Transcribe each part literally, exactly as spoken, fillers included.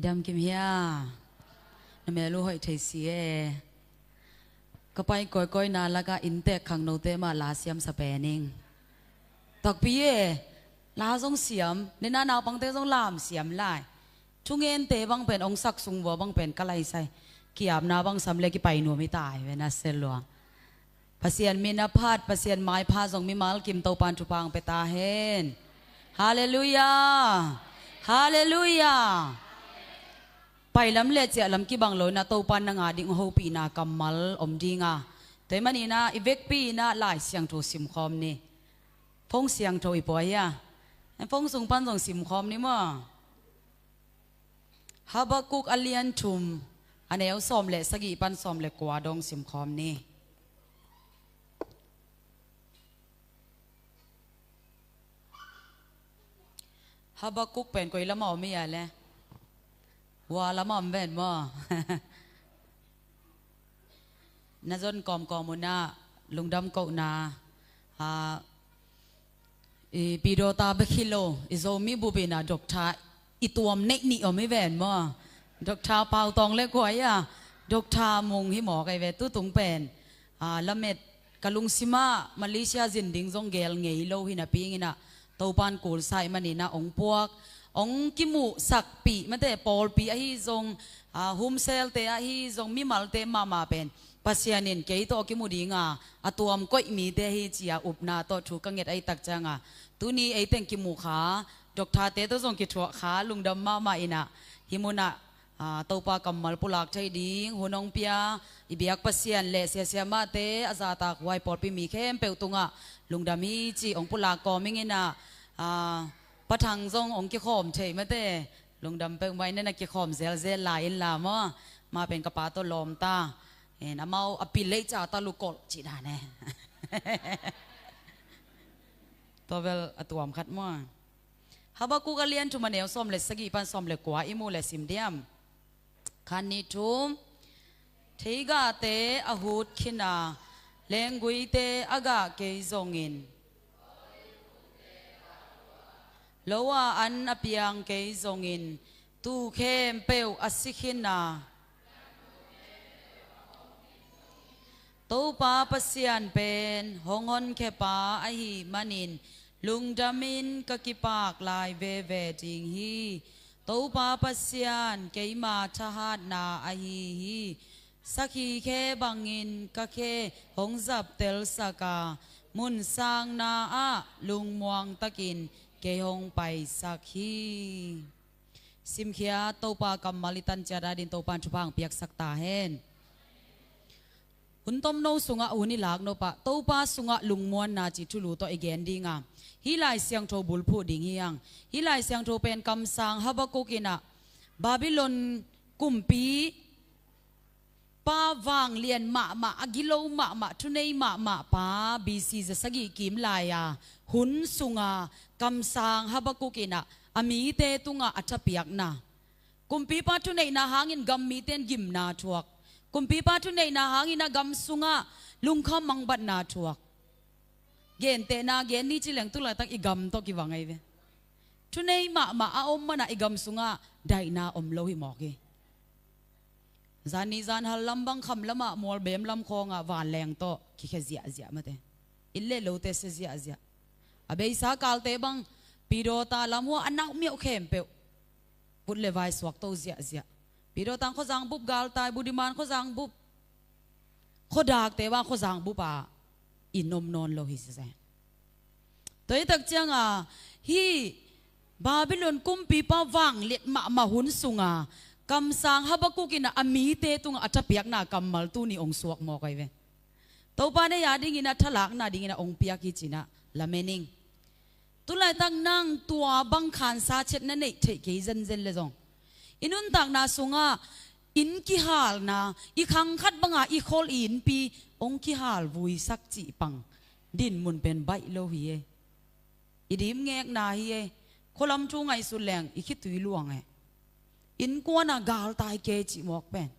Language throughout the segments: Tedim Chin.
Diam kim hia? Na mel uh hoih thei si e. Ka pai kawikawi na lakah inntek khangnote mah la siamsa pen ing. Takpi e, la zong siam, nena naupangte zong lam siam lai. Thungente bang pen ong sak sung vua bang pen ka laisai. Kiapna bang sam le kipai nuam hi tai ve na se lua. Pasian min a phat, Pasian maipha zong mimal kim Topan thupha ong pia ta hen. Halleluiah. Halleluiah. Pailam le ciahlam kibang lo inah Topan nang a ding hopihna kammal om dinga, tua hi maninah i vekpi inah Lai Siangtho simkhawm ni. Phone siangtho i pua hia? Phone sung pan zong simkhawm ni maw? Habakuk a lian thum, a neu sawm le sagih pan sawm le kua dong simkhawm ni. Habakuk pen koi lamah om hi a le? Hua lamah om ven maw? Na zon kawmkawm unah lungdam kohna, ah, i Pidawta bek hi lo, i Zomi bup inah Doctor i tuam neih nih om hi ven maw? Doctor Pau Tawng le kua hi a, Doctor Mung hi mawk ahi ve. Tutung pen, ah, lamet ka lungsimah Malaysia zin ding zong gel ngei lo hi napi inah Topan kulsa hi maninah ong puak, ong kimuhsakpih mate, pawlpi ahi zong, ah, humselte ahi zong, mimalte mahmah pen Pasian in kei tawh kimu dinga a tuam koih mite hi ci-a upna tawh thu ka nget ahi tak cianga, tuni eiteng kimu kha, Doctor-te tawh zong kithuah kha, lungdam mahmah inah hih munah, ah, Topa kammal pulak thei ding hun ong pia i biak Pasian le siasia mahte a zahtak huai pawlpi mi khempeuh tungah lungdam hi ci ong pulak kawm ing inah, ah, Pa Thang zong ong kikhawm thei mate. Lungdam peuhmah in, na kikhawm zelzel lai in la maw? Mah pen ka pa tawh lawm ta. En, amau a pil lei ca ta lukolh cih dan e. Tua bel a tuam khat maw? Habakuk a lian thum, a neu sawm le sagih pan sawm le kua i mu le sim diam? Khat, nih, thum. Theigahte a hut khin a, lengguite a gah kei zongin, lo-a an a piang kei zongin, tuu khempeuh a si khin a, Topa Pasian pen hong honkhia pa ahih manin lungdamin ka kipak lai veve ding hi. Topa Pasian keima thahatna ahi hi. Sakhi khe bangin ka khe hong zaptelsak a, mun sangna ah lungmuang takin kei hong paisak hi. Simkhiat Topa kammal i tan ciat adin Topa in thupha hong piaksak ta hen. Hun tomno sungah hun i lak nopah Topa sungah lungmuanna cih thulu tawh i gen dinga, hih Lai Siangtho bulphuh ding hi hang. Hih Lai Siangtho pen kamsang Habakuk inah Babylon kumpi pa vanglian mahmah, a gilo mahmah, thunei mahmah pa, B C za sagih kim lai-a hun sunga kamsang Habakuk inah a mite tungah a thapiakna, kumpipa thuneihna hangin gam mite in gimna thuak, kumpipa thuneihna hangin a gam sungah lungkham mangbatna thuak. Gentehna gen ni ci leng tu laitak i gam tawh kivang ahi ve. Thunei mahmah a om manah i gam sungah daihna om lo hi mawk hi. Zan nih zan hal lam bang kham lamah mualbem lam khawngah vanleng tawh kikhia ziahziah mate. Inn le lote sia ziahziah. A beisa kalte bang Pidawta lam hua a naumeuh khempeuh vut le vai suakto ziahziah. Pidawta in khuazang bup galtai, Budiman khuazang bup, khuadakte bang khuazang bup ah i nom nawn lo hi siseh. Tua hi tak cianga hih Babylon kumpipa vangliat mahmah hun sunga kamsang Habakuk inah a mite tungah a thapiakna kammal tuni ong suak mawk ahi ve. Topa nei a dingin a thalakna dingin a ong piak hi cinah lamen ing. Tu laitak nang tua bang khansa ciat na neih theih kei zenzen le zong, i nuntakna sungah inn kihalna, i khang khat banga i khol i innpi ong kihal vuisak cih pang dinmun pen baih lo hi e. I dim ngekna hi e. Khualam thu ngaihsut leng i khitui luang e. Innkuana galtai kei cih mawk pen.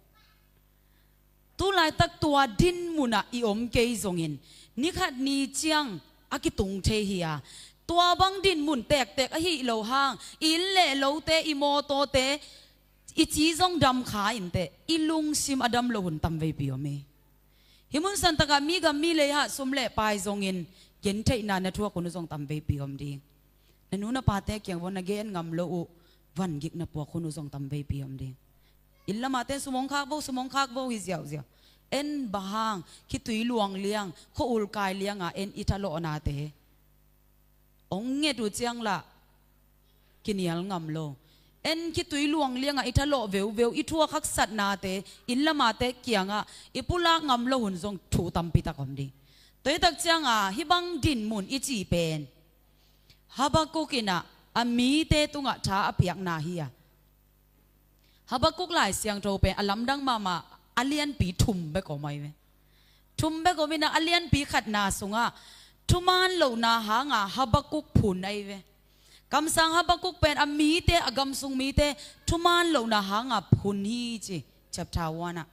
Tu laitak tua dinmunah i om kei zongin, nikhat ni ciang a kitung thei hi a, tua bang dinmun tektek ahi lo hang, i inn le lote, i mawtawte, I ci zong dam kha inteh, i lungsim a dam lo hun tamveipi om hi. Hih mun santakah mi gam mi lei ah sum le pai zongin gentheihna na thuak hun uh zong tamveipi om ding. Na nu na pate kiang vo na gen ngam lo uh vangik na puak hun uh zong tamveipi om ding. Inn lamah ten sum hong khak vo, sum hong khak vo hi ziauziau. En bang hang khitui luang liang, khua-ul kai lianga en i thalawhnate hong nget uh ciang lah kinial ngam lo. En khitui luang liangah i thalawh veuveu, i thuak haksatnate inn lamate kiangah i pulak ngam lo hun zong thu tampi tak om ding. Tua hi tak cianga hih bang dinmun i cih pen Habakuk in ah a mite tungah tha a piakna hi a. Habakuk Lai Siangtho pen a lamdang mahmah, a lianpi thum bek om ahi ve. Thum bek om in ah a lianpi khatna sungah thuman lohna hanga Habakuk phun ahi ve. Kamsang Habakuk pen a mite, a gamsung mite thuman lohna hanga phun hi ci, chapter one ah.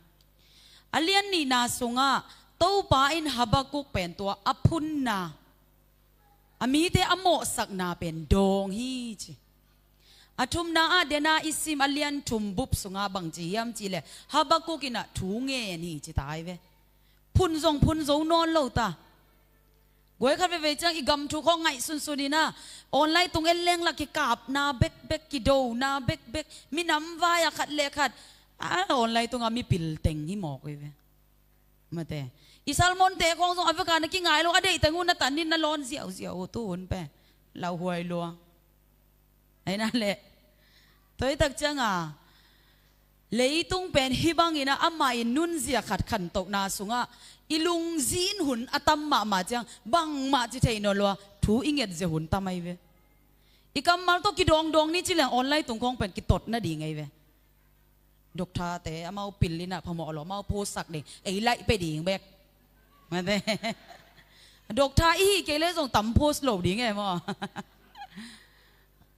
A lian nihna sungah Topa in Habakuk pen tua a phunna, a mite a mawhsakna pen dawng hi ci. A thumna ah dena i sim a lian thum bup sungah bang ci hiam cihleh Habakuk in ah thu ngen hi ci ta ahi ve. Phun zong phun zo nawn lo ta. Guai khat veivei ciang i gam thu khawng ngaih sunsun in ah online tung en leng lah kikapna bekbek, kidona bekbek, minam vai-ah khat le khat a online tungah mipil teng hi mawk hi ve. Mate. I sermon-te khawng zong a vekah na kingai lo, a deih teng uh na tan in na lawn ziauziau uh tu hun pen. Lauhuai lua. Ahi na leh. Tua hi tak cianga leitung pen hih bangin ah amah in nunzia khat khantohna sungah i lungzin hun a tam mahmah ciang bangmah ci thei nawn lo a, thu i ngetzia hun tam ahi ve. I kammal tawh kidawngdawng ni ci leng online tung khawng pen kitot nading ahi ve. Doctor-te amau pil in ah phamawh lo, amau post sak ding, ei laih pia ding bek. Mate. Doctor i hih kei leh zong tam post lo ding e maw.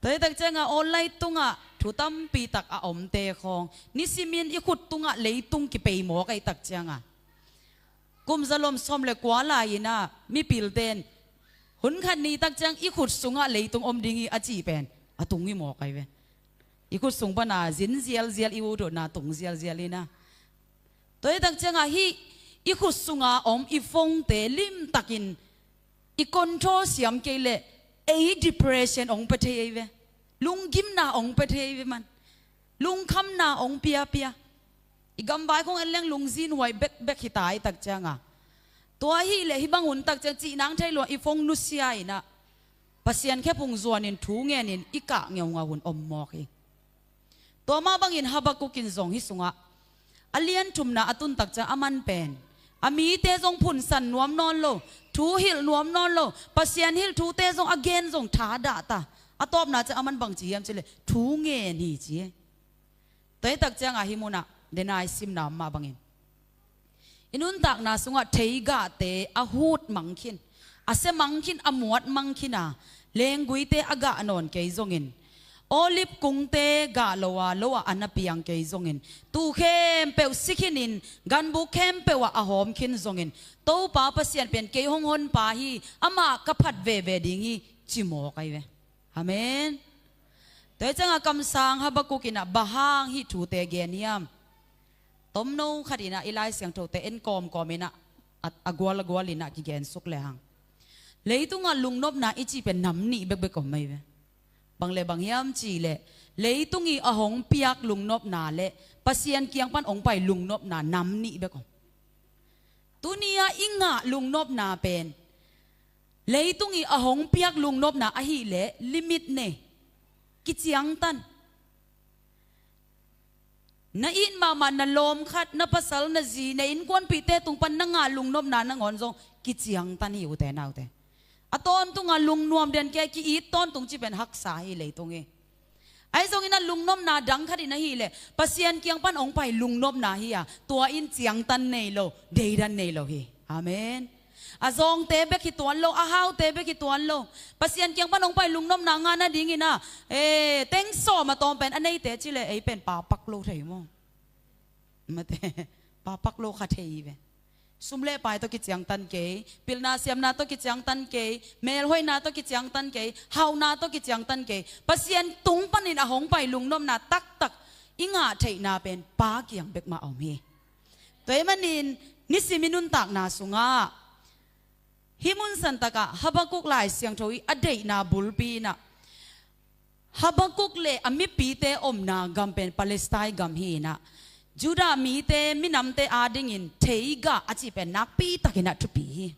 Tua hi tak cianga online tungah thu tampi tak a omte khawng nisimin i khut tungah leitung kipei mawk ahi tak cianga kum zalom sawm le kua lai-in ah mipilte in hun khat ni tak ciang i khut sungah leitung om ding hi a cih pen a tung hi mawk ahi ve. I khut sung pana zin zialzial, i ut utna tung zialzial in ah. Tua hi tak ciangah hih i khut sunga om i phone-te limtakin i control siam kei leh ei depression hong pia thei ahi ve. Lunggimna hong pia thei ahi ve man. Lungkhamna hong piapia. I gamvai khawng en leng lungzinhuai bekbek hi ta hi tak cianga. Tua ahih leh hih bang hun tak ciang cih nang thei lua i phone nusia in ah Pasian khephung zuanin thu ngenin i kah ngeungau hun om mawk hi. Tua mah bangin Habakuk in zong hih sungah a lian thumna a tun tak ciang a man pen a mite zong phunsan nuam nawn lo, thu hilh nuam nawn lo, Pasian hilh thute zong a gen zong thadah ta. A tawpna ciang a man bang ci hiam cihleh thu ngen hi ci hi. Tua hi tak ciangah hih munah denai simna mah bangin i nuntakna sungah theigahte a hut mang khin, a sia mang khin, a muat mang khin a, lengguite a gah nawn kei zongin, olive kungte gah lo a, lo ah an a piang kei zongin, tuu khempeuh si khinin ganbuk khempeuh ah a hawm khin zongin, Topa Pasian pen kei hong honpa hi, amah ka phat veve ding hi, ci mawk ahi ve. Amen. Tua hi ciangah kamsang Habakuk in ah bang hang hih thute gen hiam? Tomno khat in ah i Lai Siangthote en kawmkawm in ah a, a gual a gual in ah kigen suk lehang, leitungah lungnopna i cih pen nam nih bekbek om ahi ve. Bang le bang hiam cihleh leitung i a hong piak lungnopna le Pasian kiang pan hong pai lungnopna nam nih bek om. Tuni-ah i ngah lungnopna pen leitung i a hong piak lungnopna ahih leh limit nei, kiciangtan. Na it mahmah na lawm khat, na pasal, na zi, na innkuanpihte tung pan na ngah lungnopna nangawn zong kiciangtan hi, ute naute. A tawntunga lungnuam den kei, ki-it tawntung cih pen haksa hi leitung hi. Ahi zongin a lungnopna dang khat in ahih leh Pasian kiang pan hong pai lungnopna hi a, tua in ciangtan nei lo, deidan nei lo hi. Amen. A zawngte bek hi tuan lo, a haute bek hi tuan lo. Pasian kiang pan hong pai lungnopna ngah nadingin ah, eh, teng sawm a tawm pen a neite cih leh ei pen papak lo thei maw? Mate, papak lo kha thei hi ve. Sum le pai tawh kiciangtan kei, pilna siamna tawh kiciangtan kei, melhoihna tawh kiciangtan kei, hauhna tawh kiciangtan kei. Pasian tung panin a hong pai lungnopna taktak i ngah theihna pen Pa kiang bek mah a om hi. Tua ahih manin nisim i nuntakna sungah hih mun santakah Habakkuk Lai Siangtho i a deihna bulpi inah Habakkuk le a mipite omna gam pen Palestine gam hi inah Judah mite minamte adingin theigah a cih pen nakpi takinah thupi hi.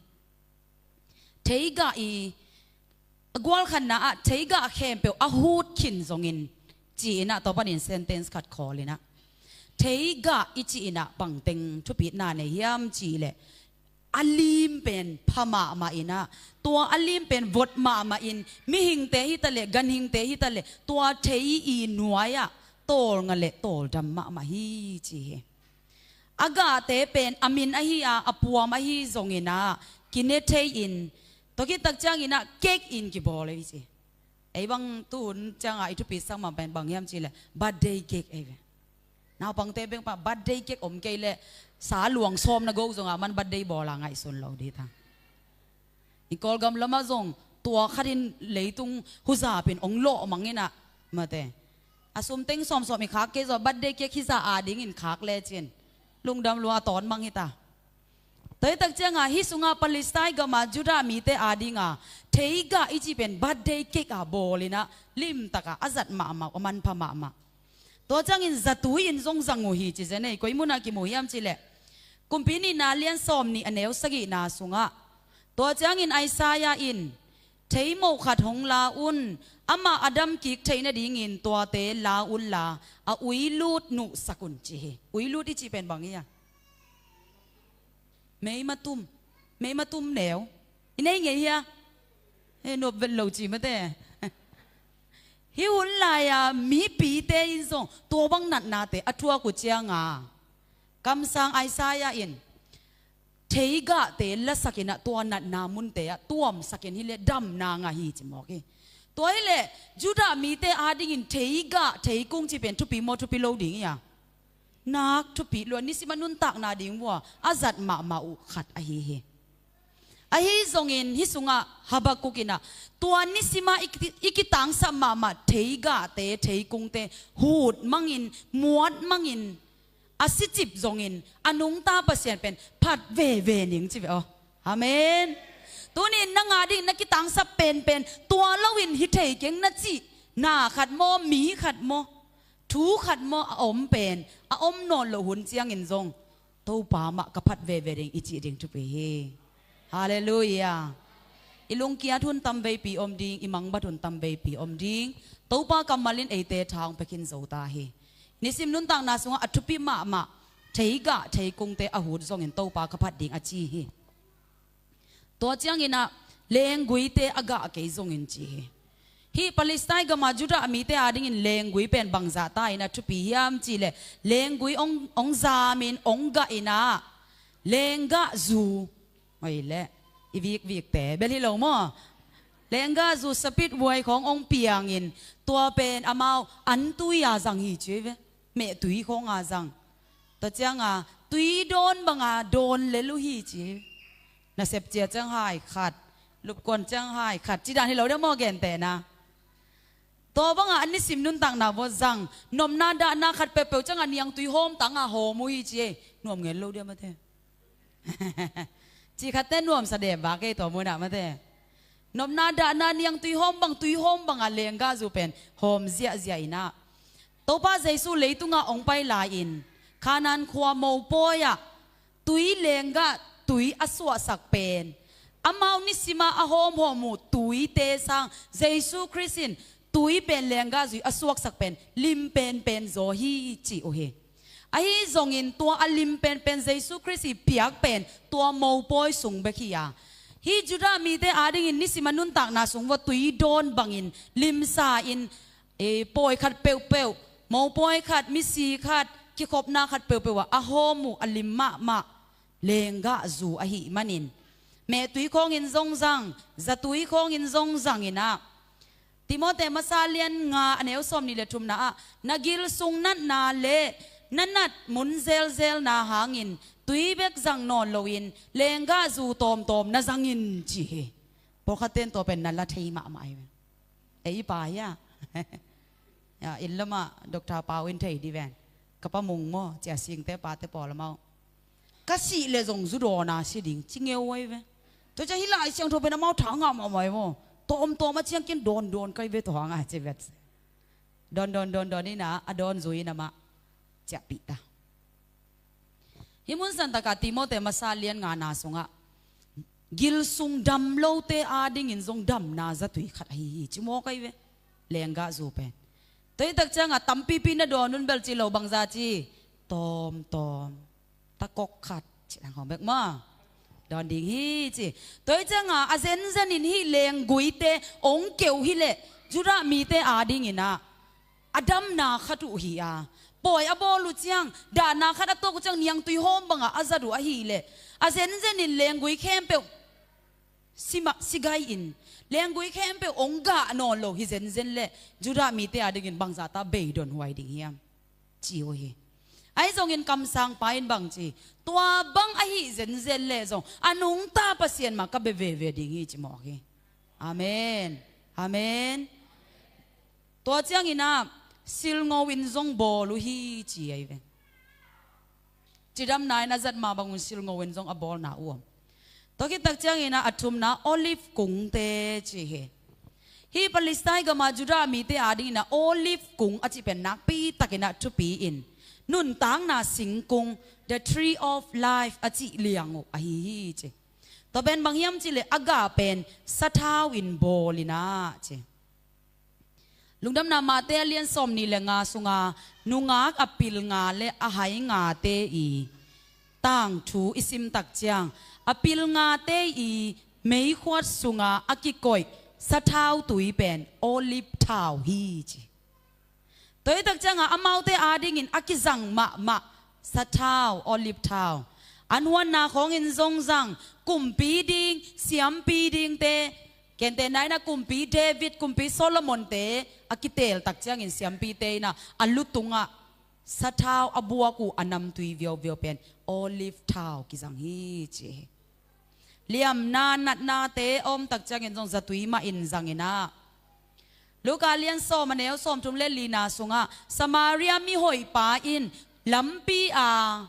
Theigah i a gualkhanna ah theigah khempeuh a hut khin zongin ci inah tua panin sentence khat khawl inah theigah i ci inah bangteng thupitna nei hiam cih leh a lim pen pha mahmah inah tua a lim pen vot mahmah in mihingte hitaleh ganhingte hitaleh tua thei i nuai-ah tawlnga le tawldam mahmah hi ci hi. A gahte pen a min ahi a a puam ahi zongin ah kine thei-in tua khit tak ciangin ah cake in kibawl ahi ci. Ei bang tuhun ciangah i thupi sang mah pen bang hiam cih leh birthday cake ahi ve. Naupangte bek pah birthday cake om kei leh sa luang sawm na go zongah man birthday bawl a ngaihsun lo dih ta. I Kawlgam lamah zong tua khatin leitung huzap in ong lawh mang inah mate a sum teng sawmsawm i khak kei zaw birthday cake hizah adingin khak lecin lungdam lua a tawn mang hita. Tua hi tak ciangah hih sungah Palestine gama Judah mite adinga theigah i cih pen birthday cake a bawl inah limtakah a zat mahmah a manpha mahmah. Tua ciangin zatui in zong zang uh hi ci zen ei. Koi munah kimu hiam cih leh Kumpi nihna lian sawm nih a neu sagihna sungah tua ciangin Isaiah in theimoh khat hong la un, amah a damkik theih nadingin tuate la unla a uilut nuhsak un ci hi. Uilut i cih pen bang hi a meimatum, meimatum neu i nei ngei hi a he nuap vet lo ci mate. Hih hun lai-a mipite in zong tua bang natnate a thuak uh cianga kamsang Isaiah in theigahte lasak inah tua natna munte ah tuamsak in hileh damna ngah hi ci mawk hi. Tua hileh Judah mite adingin theigah theikung cih pen thupi maw thupi lo ding hi a nak thupi lua nisim a nuntakna ding vua a zat mahmah uh khat ahi hi. Ahi zongin hih sungah Habakkuk inah tua nisimah i ki- i kitangsap mahmah theigahte theikungte hut mangin muat mangin a sicip zongin a nungta Pasian pen phat veve ning ci ve aw. Amen. Tunin nang ading na kitangsap penpen tua loin hi thei keng na cih na khat maw mi khat maw thu khat maw a om pen a om nawn loh hun ciangin zong Topa mah ka phat veve ding i cih ding thupi hi. Halleluiah. I lungkiat hun tamveipi om ding, i mangbat hun tamveipi om ding. Topa kammal in eite tha hong pia khin zo ta hi. Nisim nuntakna sungah a thupi mahmah theigah theikungte a hut zongin Topa ka phat ding a ci hi. Tua ciangin ah lengguite a gah kei zongin ci hi. Hih Palestine gama Judah mite adingin lenggui pen bangzah ta in a thupi hiam cihleh lenggui ong, ong zamin ong gah in ah lenggah zu, oi leh i vikvikte bel hi lo maw? Lenggah zu sapit vuai khawng ong piangin tua pen amau antui a zang hi ci ve. Mehtui khawng a zang. Tua cianga tui dawn banga dawn lel uh hi ci. Nasep cia ciang hai khat, lupkuan ciang hai khat ci dan hi lo dia maw gentehna. Tua banga an nisim nuntakna vua zang nopna dahna khat peuhpeuh cianga niangtui hawm tanga hawm uh hi ci ei. Nuam ngel lo dia mate. Ci khatte nuamsa dem ba kei tua munah mate. Nopna dahna niangtui hawm bang tui hawm banga lenggah zu pen hawm ziahziah in ah Topa Jesu leitunga ong pai lai-in Khanan khua mopawi ah tui lenggah tui a suahsak pen amau nisima a hawmhawm uh tuite sang Jesu Khrist in tui pen lenggah zui a suaksak pen lim penpen zaw hi ci uh hi. Ahi zongin tua a lim penpen Jesu Khrist i piak pen tua mopawi sung bek hi a, hih Judah mite adingin nisima nuntakna sung vua tui dawn bangin limsa in, e, pawi khat peuhpeuh, mopawi khat, misi khat, kikhopna khat peuhpeuh ah a hawm uh a lim mahmah lenggah zu ahih manin mehtui khawngin zong zang, zatui khawngin zong zang in ah Timote masa lian nga a neu sawm nih le thumna ah na gil sung natna le na nat mun zelzelna hangin tui bek zang nawn loin lenggah zu tawmtawm na zangin ci hi. Pawlkhatte in tua pen na la thei mahmah hi. Ei pa hi a Ya, inn lamah Doctor Pau in thei di ven. Ka pa Mung maw, Cia Singte pate pawl amau. Ka sih le zong zu dawn a si ding, ci ngeu ahi ve. Tua ciang hih Lai Siangtho pen amau tha ngah mahmah hi maw. Tawmtawm a ciang kin dawn dawn kai ve tua hang a ci vet. Dawn dawn dawn dawn in a, a dawn zui in amah ciahpih ta. Hih mun santakah Timoti masa lian ngana sungah gilsung dam lote adingin zong damna zatui khat ahi hi, ci mawk ahi ve. Lenggah zu pen. Tua hi tak ciangah tampipi na dawn un bel ci lo, bangza ci? Tawmtawm. Takok khat. Ci nang hong bek maw. Dawn ding hi ci. Tua hi ciangah a zenzenin hih lengguite ong keuh hileh Judah mite adingin ah a damna khat uh hi a, pawi a bawl uh ciang, dahna khat a tuak uh ciang, niangtui hawm bangah a zat uh ahileh a zenzenin lenggui khempeuh simah sigai in, lenggui khempeuh ong gah nawn lo hi zenzen leh Judah mite adingin bangzah ta beidon huai ding hiam, ci uh hi. Ahi zongin kamsangpa in bang ci? Tua bang ahi zenzen leh zong a nungta Pasian mah ka bia veve ding hi, ci mawk hi. Amen. Amen. Tua ciangin ah silngo in zong bawl uh hi, ci ahi ve. Cidamna in a zat mah bangun silngo in zong a bawlna uh om. Tua khit tak ciangin ah a thumna olive kungte ci hi. Hih Palestine gamah Judah mite adingin ah olive kung a cih pen nakpi takin ah thupi in, nuntakna singkung, the tree of life a cih liang uh ahi hi ci. Tua pen bang hiam cihleh a gah pen sathau in bawl in ah ci. Lungdamna Mate a lian sawmnih le nga sunga nungak a pilnga le a haingate i tangthu i sim tak ciang, a pilngate i meikhuat sunga a kikoih sathau tui pen olive thau hi ci. Tua hi tak ciangah amaute adingin a kizang mahmah sathau, olive thau, an huanna khawngin zong zang, kumpi ding, siampi dingte, kente naina kumpi David, kumpi Solomonte a kiteel tak ciangin siampite inah a lutungah sathau a buak uh a namtui viovio pen olive thau kizang hi ci hi. Liamna natnate a om tak ciangin zong zatui mah in zang inah, Luka lian sawm a neu sawmthum le lina sungah Samaria mihoihpa in lampi a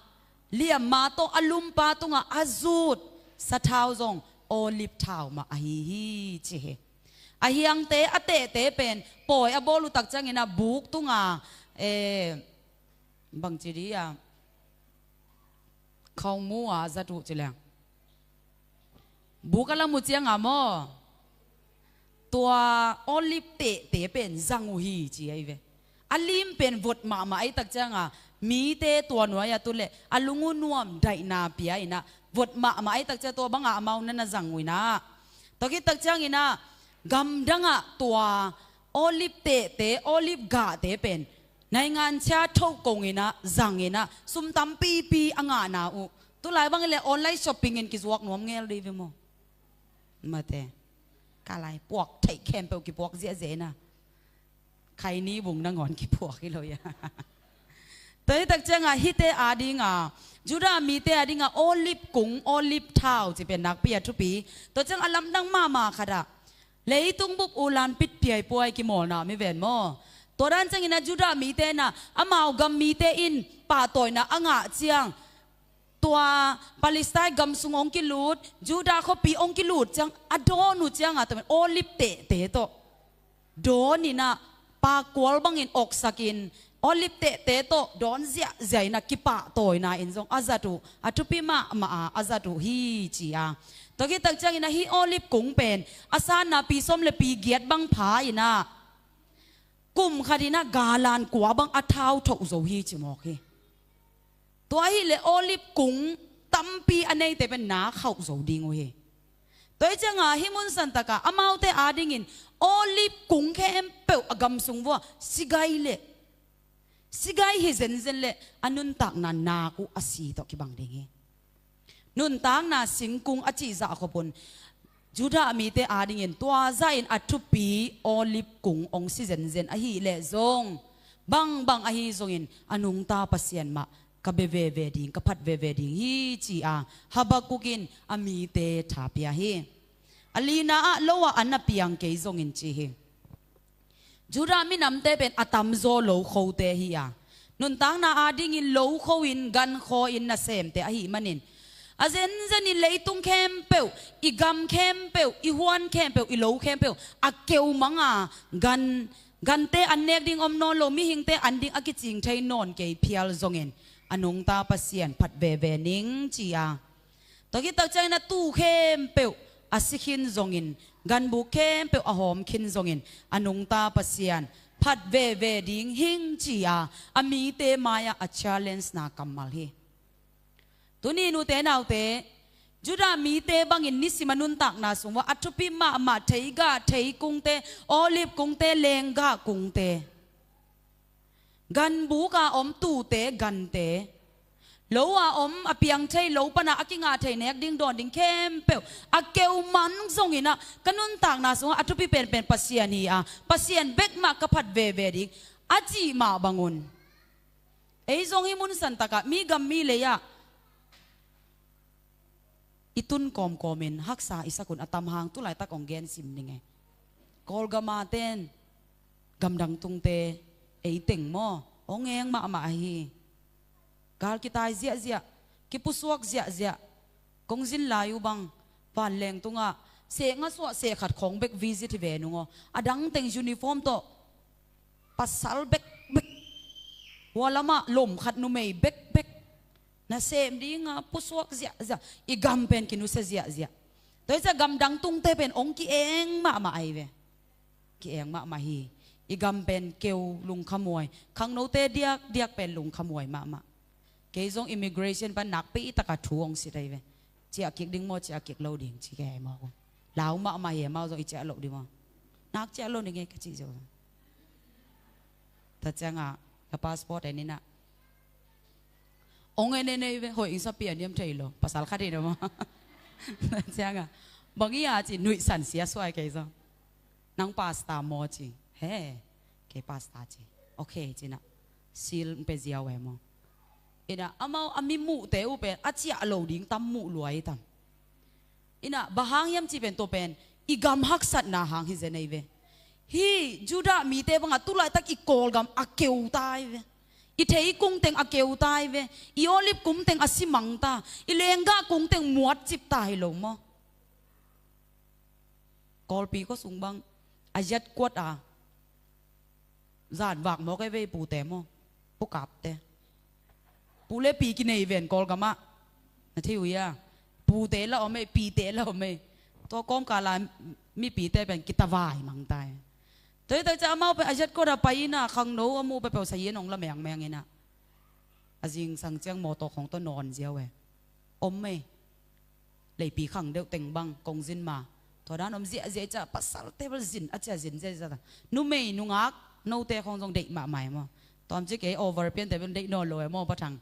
liamma tawh a lumpa tungah a zut sathau zong olive thau mah ahi hi ci hi. A hiangte a tehte pen pawi a bawl uh tak ciangin ah buk tunga, eh, bangci di a khawngmu a zat uh ci leng, buk a lam uh ciangah maw, tua olive tehte pen zang uh hi ci ahi ve. A lim pen vot mahmah ahi tak ciangah mite tua nuai-ah tu leh a lung uh nuam daihna pia inah vot mahmah ahi tak ciang tua bangah amau na na zang uh inah. Tua khit tak ciang inah gamdangah tua olive tehte, olive gahte pen nainganchia thoh kong inah zang inah sum tampipi a ngahna uh. Tulai bangin le online shopping in kizuak nuam ngel dih ve maw? Mate. Ka lai puak theih khempeuh kipuak ziahziah inah. Khaini bung nangawn kipuak hi lo ia. Tua hi tak ciangah hihte adinga, Judah mite adinga olive kung, olive thau ci pen nakpi a thupi. Tua ciang a lamdang mahmah khatah leitung bup ulan pitphiai puai kimawlna mi ven maw? Tua dan ciangin ah Judah mite inah amau gam mite in pahtawina a ngah ciang, tua Palestine gam sung hong kilut, Judah khuapi hong kilut ciang a dawn uh ciangah tua olive tehte tawh dawn inah pakkual bangin oksakin olive tehte tawh dawn ziahziah inah kipahtawina in zong a zat uh, a thupi mahmah a a zat uh hi ci a. Tua khit tak ciangin ah hih olive kung pen a sanna pi sawm le pi giat bang pha inah kum khat inah galan kua bang a thau thoh zo hi ci mawk hi. Tua ahileh olive kung tampi a neite pen na khauh zo ding uh hi. Tua hi ciangah hih mun santakah amaute adingin olive kung khempeuh a gam sung vuah sigai leh, sigai hi zenzen leh a nuntakna nak uh a si tawh kibang ding hi. Nuntakna singkung a cihzah khop un Judah mite adingin tua zahin a thupi olive kung hong si zenzen ahileh zong, bangbang ahi zongin a nungta Pasian mah ka bia veve ding, ka phat veve ding hi ci a Habakkuk in a mite thapia hi. A lina ah lo ah an a piang kei zongin ci hi. Judah minamte pen a tamzaw lokhote hi a, nuntakna adingin lokho in gankhaw in nasemte ahih manin, a zenzen in leitung khempeuh, i gam khempeuh, i huan khempeuh, i lo khempeuh a keu manga, gan, gante an nek ding om nawn lo, mihingte an ding a kicing thei nawn kei phial zongin a nungta Pasian phat veve ning ci a. Tua khit tak ciangin a tuu khempeuh a si khin zongin, ganbuk khempeuh a hawm khin zongin, a nungta Pasian phat veve ding hing ci a, a mite mai-ah a challenge na kammal hi. Tuni nute naute, Judah mite bangin nisim a nuntakna sung uah a thupi mahmah theigah, theikungte, olive kungte, lenggah kungte, ganbuk a om tuute, gante, lo a om a piang thei, lo pana a kingah thei nek ding dawn ding khempeuh a keu man zongin ah, ka nuntakna sungah a thupi penpen Pasian hi a, Pasian bek mah ka phat veve ding a cih mah bangun, ei zong hih mun santakah mi gam mi lei-ah i tun kawmkawmin haksa i sakun a tam hang tulaitak hong gen sim ning e. Kawlgama ten gamdang tungte ei teng maw, hong eng mahmah ahi. Gal kitai ziahziah, kipusuak ziahziah. Kong zin lai uh bang vanleng tungah sehngah suah sehkhat khawng bek visit hi ve nung aw, a dang teng uniform tawh, pasal bekbek, hua lamah lom khat numei bekbek, nasem dinga pusuak ziahziah, i gam pen kinusia ziahziah. Tua hi ciah gamdang tungte pen hong ki-eng mahmah ahi ve. Ki-eng mahmah hi. I gam pen keu lungkhamhuai, khangnote diakdiak pen lungkhamhuai mahmah. Kei zong immigration pan nakpi taka thu hong sit ahi ve. Ciah kik ding maw, ciah kik lo ding ci kei ahi maw. Lau mahmah hi, amau zong i ciah loh ding maw. Nak ciah lo ding e ka cih ziau. Tua ciangah ka passport en inah, hong en en ei ve, hoih ing sa pian hiam thei lo, pasal khat hi na maw. Tua ciangah, bang hi a ci, nuihsan sia suai kei zong. Nang pastor maw ci. He, kei pastor ci. Ok ci inah, seal hong pia ziau e maw. Inah amau a mi muhte uh pen a ciah lo ding tam muh lua hi tam. Inah bang hang hiam cih pen, tua pen i gam haksatna hang hi zen ahi ve. Hih Judah mite bangah tulaitak i Kawlgam a keu ta ahi ve. I theikung teng a keu ta ahi ve. I olive kum teng a simang ta. I lenggah kung teng muatcip ta hi lo maw. Kawlpi khuasung bang a ziat kuat a zan vak mawk e ve, pute maw, pu kapte. Pu le pi kinei ven Kawlgamah. Na thei uh hia? Pute la om e, pite la om e. Tua kawmkala mipite pen kitavai mangtai. Tua hi tak ciah amau pen a ziat kuat a pai inah khangno a muh peuhpeuh sayin hong la mengmeng inah, a zingsang ciang mawtaw khawng tawh nawn ziau e. Om e. Leipi khang deuh teng bang kong zin ma. Tua dan om ziahziah i ciah, pasalte bel zin a ciah zin ziahziah ta. Numei nungak note khawng zong deih mahmah e maw. Tuam ci kei over piante bel deih nawn lo e maw, Pa Thang.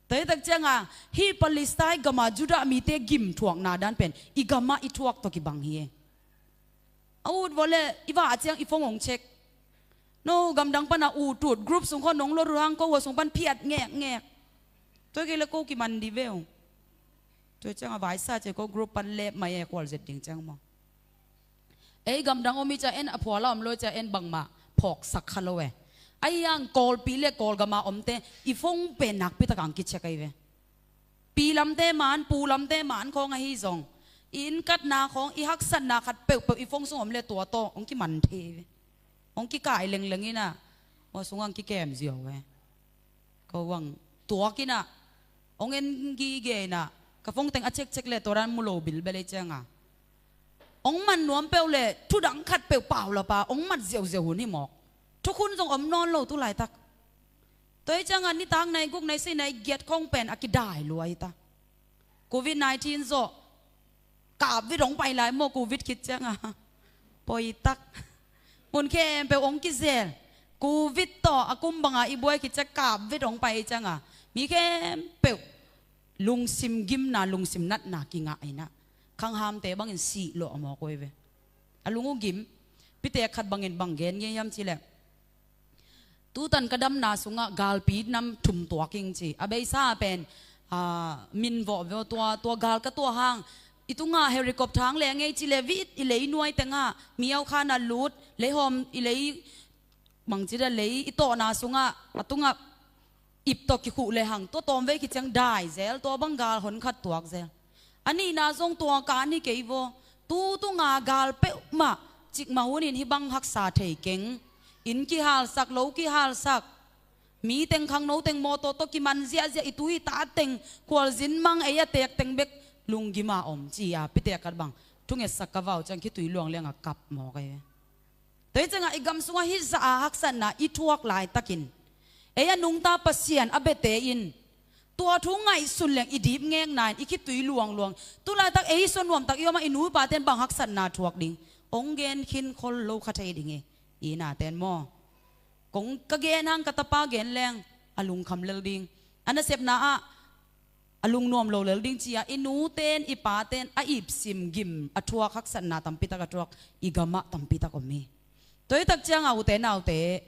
Tua hi tak ciangah hih Palestine gama Judah mite gim thuakna dan pen i gamah i thuak tawh kibang hi e. A ut vawh le i vah ciang i phone hong check. No gamdang pana ut ut, group sung khawng nong lot uh hang ko hua sung pan phiat ngekngek. Tua kei le ko kiman dih ve uh. Tua ciangah vaisa ciah ko group pan lep mai e, khual zet ding ciang maw. Ei gamdang om i ciah en a phuala om lo i ciah en bangmah phawksak kha lo e. Ahi hang Kawlpi le Kawlgama omte i phone pen nakpi takah hong kicheck ahi ve. Pi lamte man, pu lamte man khawng ahi zong, i innkatna khawng, i haksatna khat peuhpeuh i phone sung om le tua tawh hong kiman thei ve. Hong kikai lengleng inah, hua sungah hong kikem ziau ve. Ko hang tuak inah, hong en gige inah, ka phone teng a check check le tua dan mu lo bilbel ei ciangah, hong man nuam peuh le thudang khat peuh pau lapa hong mat ziauziau hun hi mawk. Thukhun zong om nawn lo tulaitak. Tua hi ciangah nitak nai guk nai sei nai giat khawng pen a kidai lua hi ta. Covid nineteen zawh kapvit hong pai lai maw, covid khit ciangah. Poitak. Mun khempeuh hong kizel. Covid tawh a kum banga i buai khit ciah kapvit hong pai hi ciangah, mi khempeuh lungsim gimna, lungsim natna kingah inah, khanghamte bangin sih lawh a mawk uh hi ve. A lung uh gim. Pitek khat bangin bang gen ngei hiam cih leh, tutan ka damna sungah galpi nam thum tuak ing ci. A beisa pen, ah, min vawh vawh tua, tua gal ka tuah hang I tungah helicopter hang leng ei ci le vit i lei nuai tengah miau khan a lut, leihawm i lei bangci da lei i tawhna sungah a tungah ip tawh kikhuh le hang tua tawm vei kiciang dai zel, tua bang gal hon khat tuak zel. A nihna zong tua ka ni kei vaw, tu tunga gal peuhmah cikmah hunin hih bang haksa thei keng. Inn kihalsak, lo kihalsak, mi teng khangno teng mawtaw tawh kiman ziahziah, i tu i ta teng khualzin mang, ei a teek teng bek lunggima om ci-a pitek khat bang thungetsak ka vau ciang khitui luang liangah kap mawk ei ve. Tua hi ciangah i gam sungah hih zah a haksatna i thuak laitakin ei a nungta Pasian a biate in tua thu ngaihsun leng i dip ngekna in i khitui luangluang. Tu laitak ei suan nuamtak i om a, i nu i pate'n bang haksatna thuak ding, hong gen khin khol lo kha thei ding hi. I nate'n maw, kong ka gen hang ka tapa gen leng a lungkham lel ding, a nasepna ah a lungnuam lo lel ding ci-a i nute'n i pate'n a ipsim gim a thuak, haksatna tampitak a thuak i gamah tampitak om hi. Tua hi tak ciangah ute naute,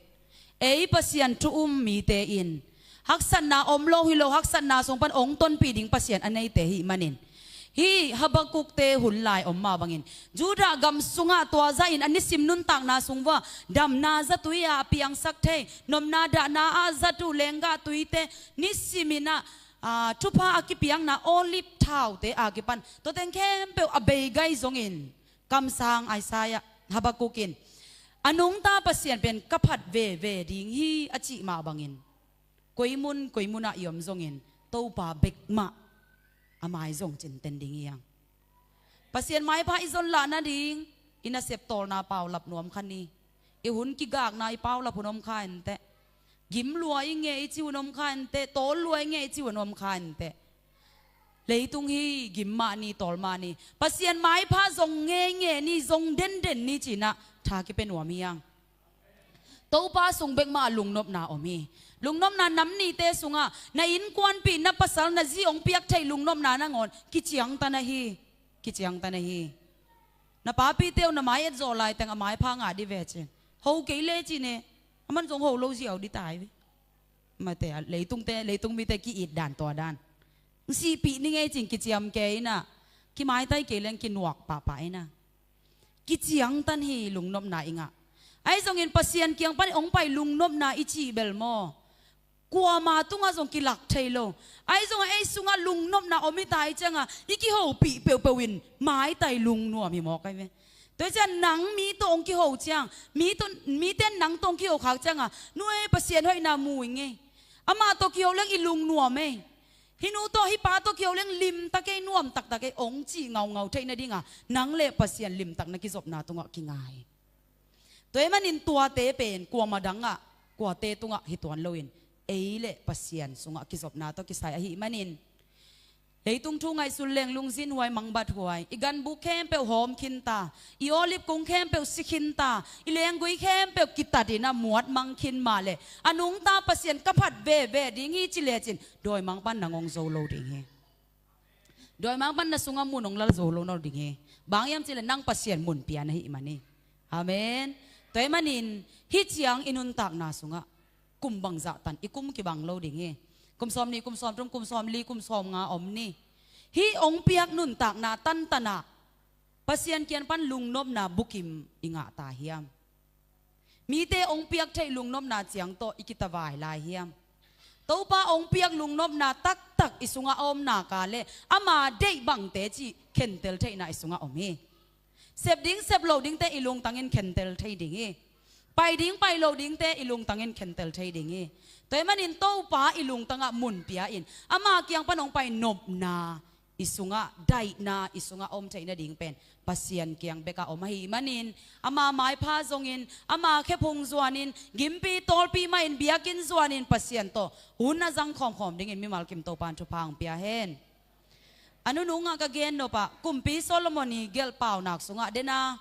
ei Pasian thu um mite in haksatna om lo hi lo, haksatna sung pan hong tonpih ding Pasian a neite hi manin, hih Habakkukte hun lai om mah bangin Judah gam sungah tua zahin a nisim nuntakna sung vua damna zatui-a a piangsak thei, nopna dahna ah zat uh lenggah tuite, nisimin ah, aa, thupha a kipiakna olive thaute a kipan tua teng khempeuh a bei gai zongin kamsang Isaiah, Habakkuk in a nungta Pasian pen ka phat veve ding hi a cih mah bangin koi mun koi munah i om zongin Topa bek mah a mai zong cinten ding hi hang. Pasian maipha i zon lah nading i nasep tawlna paulap nuam kha ni. I hun kigakna i paulap hun om kha inteh. Gim lua i ngei i ci hun om kha inteh, tawl lua i ngei i ci hun om kha inteh. Leitung hi gim mah ni, tawl mah ni. Pasian maipha zong ngeingei ni, zong denden ni ci-in ah tha kipia nuam hi hang. Topa sung bek mah lungnopna om hi. Lungnopna nam nihte sungah na innkuanpih, na pasal, na zi hong piak theih lungnopna nangawn kiciangtan ahi. Kiciangtan ahi. Na papite uh na mai etzawh laiteng a maipha ngah dih ve cin. Ho kei le cin e. Aman zong ho lo ziau dih tai ve. Mate, a leitungte, leitung mite ki-it dan tua dan. Sihpih ni ngei cin kiciam kei in ah, kimaitai kei leng kinuak pahpah in ah. Kiciangtan hi lungnopna i ngah. Ahi zongin Pasian kiang pan hong pai lungnopna i cih bel maw, kuama tungah zong kilak thei lo. Ahi zongah ei sungah lungnopna om hi ta hi ciangah i kihopih peuhpeuh in maitai lungnuam hi mawk ahi ve. Tua hi ciang nang mi tawh hong kiho ciang, mi tawh, mite'n nang tawh hong kiho khak ciangah, nu ei, Pasian hoihna mu ing ei. Amah tawh kiho leng i lungnuam ei. Hih nu tawh hih pa tawh kiho leng limtak ei, nuam taktak ei, hong cih ngaungau theih nadinga nang le Pasian limtak na kizopna tungah kinga hi. Tua ahih manin tuate pen kuama dangah, kuate tungah hi tuan loin ei le Pasian sungah kizopna tawh kisai ahih manin, leitung thu ngaihsun leng lungzinhuai, mangbathuai, i ganbuk khempeuh hawm khinta, i olive kung khempeuh si khinta, i lenggui khempeuh kitatin a muat mang khin mah leh, a nungta Pasian ka phat veve ding hi ci lecin dawimangpa'n nang hong zo lo ding hi. Dawimangpa'n na sungah mun hong lal zo lo nawn ding hi. Bang hiam cih leh nang Pasian mun pia na hih man hi. Amen. Tua ahih manin hih ciang i nuntakna sungah kum bangzah tan i kum kibang lo ding hi. Kum sawmnih, kum sawmthum, kum sawmli, kum sawmnga om ni. Hih hong piak nuntakna tantanah Pasian kiang pan lungnopna bukim i ngah ta hiam? Mite hong piak theih lungnopna ciang tawh i kitavai lai hiam? Topa hong piak lungnopna taktak i sungah a om nak leh ama deih bangte cih khentel theihna i sungah om hi. Sep ding sep lo dingte i lungtangin khentel thei ding hi. Pai ding pai lo dingte i lungtangin khentel thei ding hi. Tua ahih manin Topa i lungtangah mun pia in ama kiang pan hong pai nopna i sungah, daihna i sungah om theih nading pen Pasian kiang bekah om ahih manin, ama maipha zongin, ama khephung zuanin, gimpi tawlpi mahin, biakinn zuanin Pasian tawh hun a zang khawmkhawm dingin mimal kim Topa'n thupha hong pia hen. A nunungah ka gen nopah Kumpi Solomon i gelh Paunak sungah dena,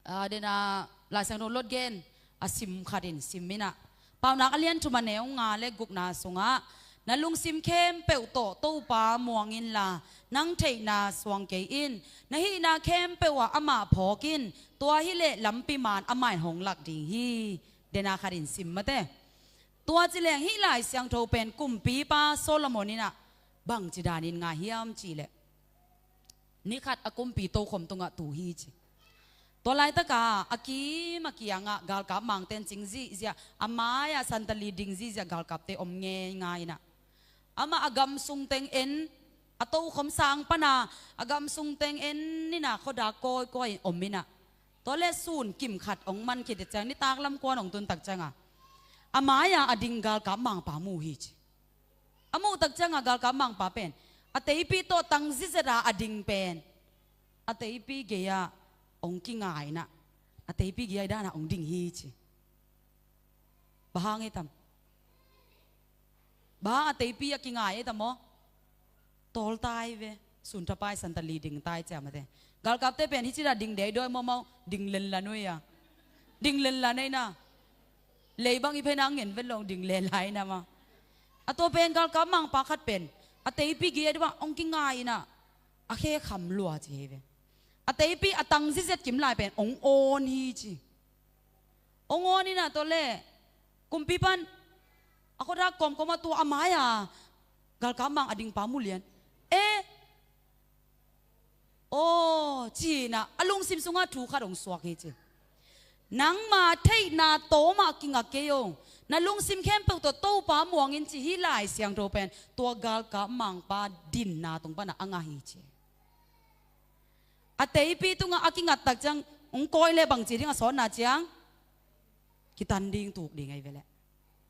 a, dena Lai Siangtho lot gen a sim khatin sim in ah, Paunak a lian thum a neu nga le gukna sungah, na lungsim khempeuh tawh Topa muang inla, nang theihna suang kei in, na hihna khempeuh ah amah phawk in, tua hileh lampi man amah in hong lak ding hi. Dena khatin sim mate. Tua ci leng hih Lai Siangtho pen Kumpipa Solomon in ah bangci danin ngai hiam cih leh, Ni khat a kumpi tokhom tungah tu hi ci. Tua laitaka a kim a kiangah galkap mangten cing zihziah, a mai-ah santali ding zihziah galkapte om ngeingai inah, amah a gamsung teng en, a tokhom sang pana a gamsung teng en inah khuadak kawikawi om inah, tua le sun kim khat hong man khit ciang nitak lam kuan hong tuntak cianga a mai-a a ding galkap mangpa mu hi ci. A muhtak cianga galkap mangpa pen a teipi tawh tang zizeta a ding pen a teipi gei-ah hong kingai inah a teipi gei-ah i danah hong ding hi ci. Bang hang ei tam? Bang hang a teipi a kingai ei tam aw? Tawltai ve. Sunthapai santali dingtai ciamate. Galkapte pen hici dah ding dei dawi mawmaw, ding lenlan uh ia. Ding lenlan ei na. Lei bang i phei na ngen vet lo ding lenlan ei na ma. A tua pen galkap mangpa khat pen a teipi gei-ah dibah hong kingai inah a khe kham lua ci hi ve. A teipi a tang zizet kim lai pen hong awn hi ci. Hong awn inah tua le kumpi pan a khuadak kawmkawm a tua a mai-a galkap mang a dingpa mulian. E, aw ci inah a lungsim sungah thu khat hong suak hi ci. Nangma theihna tawmah kingak kei o. Na lungsim khempeuh tawh Topa muangin ci hi. Lai Siangtho pen tua galkap mangpa dinna tung panah a ngah hi ci. A teipi tungah a kingattak ciang hong kawi le bangci ding a sawtna ciang kitan ding tuk ding ahi veleh.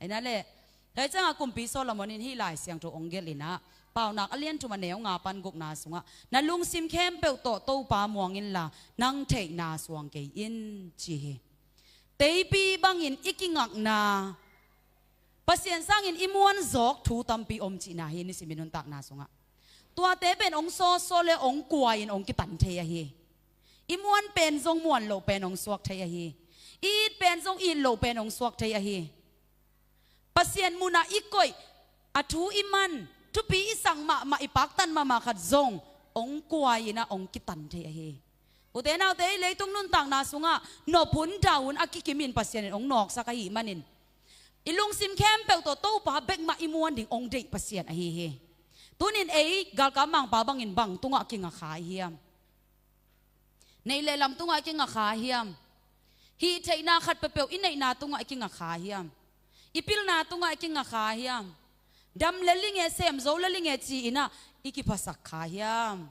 Aina le, tua ciangah kumpi Solomon in hih Lai Siangtho hong gelh inah Paunak a lian thum a neu nga pan gukna sungah na lungsim khempeuh tawh Topa muang inla nang theihna suang kei in ci hi. Teipi bangin i kingakna Pasian sangin i muan zawk thu tampi om cihna hi nisim i nuntakna sungah. Tuate pen hong sawsaw le hong kuai-in hong kitan thei ahi. I muan pen zong muan loh pen hong suak thei ahi. I it pen zong it loh pen hong suak thei ahi. Pasian munah i koih a thu i man thupi i sak mahmah i paktan mahmah khat zong hong kuai-inah hong kitan thei ahi. Ute naute, i leitung nuntakna sungah nop hun dah hun a kikimin Pasian in hong nawksak ahih manin i lungsim khempeuh tawh Topa bek mah i muan ding hong deih Pasian ahi hi. Tunin ei galkap mangpa bangin bang tungah kingakha i hiam? Neih le lam tungah i kingakha hiam? Hih theihna khat peuhpeuh i neihna tungah i kingakha hiam? I pilna tungah i kingakha hiam? Dam le linge, sem zo le linge ci-inah i kiphasak kha hiam?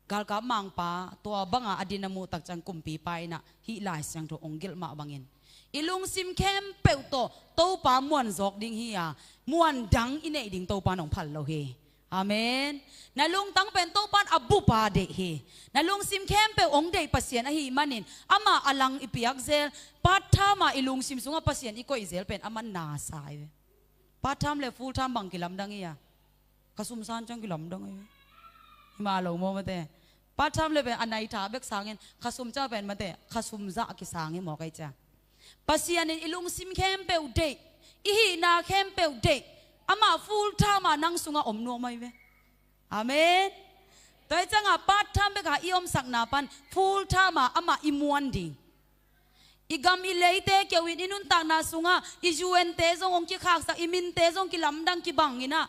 Galkap mangpa tua banga a din a muhtak ciang kumpipa inah hih Lai Siangtho hong gelh mah bangin i lungsim khempeuh tawh Topa muan zawk ding hi-a, muan dang i neih ding Topa in hong phal lo hi. Amen. Na lungtang pen Topa in a bupa deih hi. Na lungsim khempeuh hong deih Pasian ahih manin amah a lang i piak zel, part time a i lungsim sungah Pasian i koih zel pen a man nasa hi ve. Part time le full time bang kilamdang hi-a? Khasum san ciang kilamdang hi. Himah lo maw mate. Part time le pen a nai tha bek sangin khasum ciang pen mate, khasum zah kisang hi maw kei cia. Pasian in i lungsim khempeuh deih, i hihna khempeuh deih, amah full time a nang sungah om nuam ahi ve. Amen. Tua ciangah part time beka i omsakna pan full time a amah i muan ding. I gam i leite keu in i nuntakna sungah i U N te zong hong kikhaksak, i minte zong kilamdang kibang inah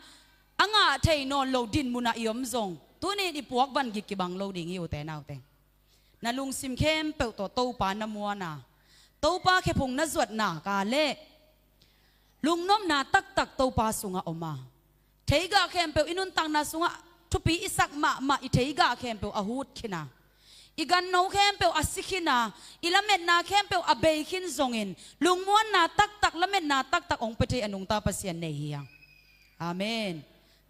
a ngah thei nawn lo dinmunah i om zong tunin i puak van gik kibang lo ding hi ute naute. Na lungsim khempeuh tawh Topa na muan a, Topa khephung na zuatna ka leh lungnopna taktak Topa sungah om a, theigah khempeuh i nuntakna sungah thupi i sak mahmah i theigah khempeuh a hut khin a, i ganno khempeuh a si khin a, i lametna khempeuh a bei khin zongin lungmuanna taktak, lametna taktak hong pia thei a nungta Pasian nei hi hang. Amen.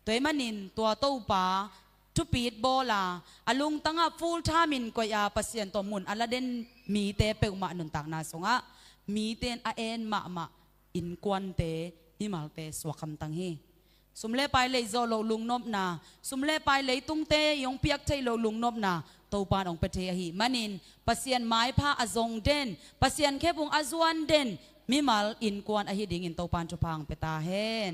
Tua ahih manin tua Topa thupit bawl a, a lungtangah full time in koih a, Pasian tawh mun a la den mite peuhmah nuntakna sungah mite in a en mahmah innkuante, mimalte suak hamtang hi. Sum le pai lei zawh loh lungnopna, sum le pai leitungte i hong piak theih loh lungnopna Topa in hong pia thei ahih manin Pasian maipha a zong den, Pasian khephung a zuan den mimal innkuan ahi dingin Topa in thupha hong pia ta hen.